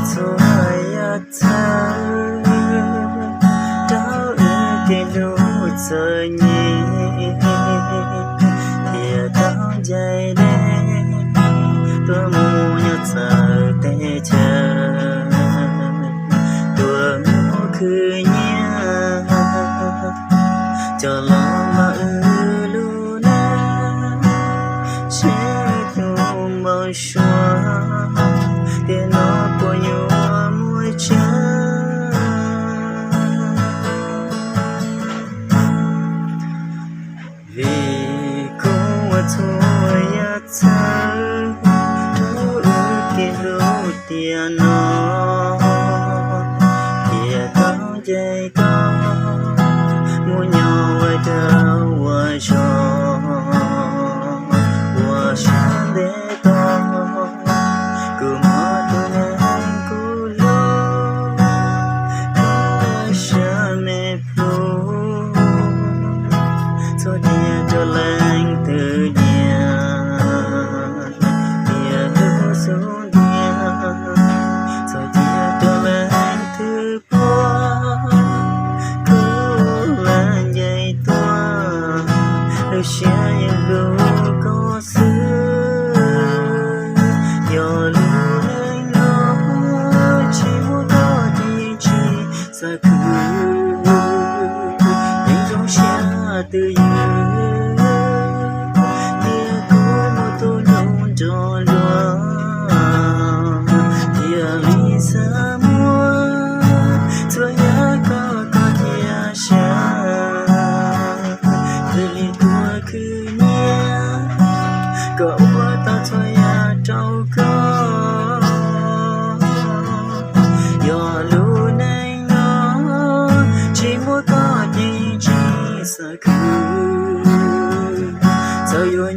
Txhua yam txhawb rau wb kev hlub txom nyem, thiaj tau ncaim deb tuaj mus nyob txawv teb chaws, tuaj mus khwv nyiaj coj los maj wb lub neej, seb tus npau suav tiam no puas yuav muaj tseeb. Vim koj ua txhua yam txhawb rau wb kev hlub tiam no, thiaj tau ncaim koj mus nyob ua dag ua zog ua sab ntev tos. Kuv muaj tus neeg kuv hlub, koj sab me plhu, txhua tiam rau leej twg nyiam, tiam lub xub ntiag, txhua tiam rau leej twg pom, kuv lam ncaim tuaj, lub siab yeej hlub koj xwb. Yog lub neej no tsis muaj koj ces tsis xav khwv, yeej zoo siab twj ywm, tiam kuv muaj tus nyob nrog luag, thiaj li xav muab txhua yam koj koj cia siab, thiaj li tuaj khwv nyiaj kom ua tau txhua yam rau koj. Yog lub neej no tsis muaj koj ces tsis xav khwv, txawm yuav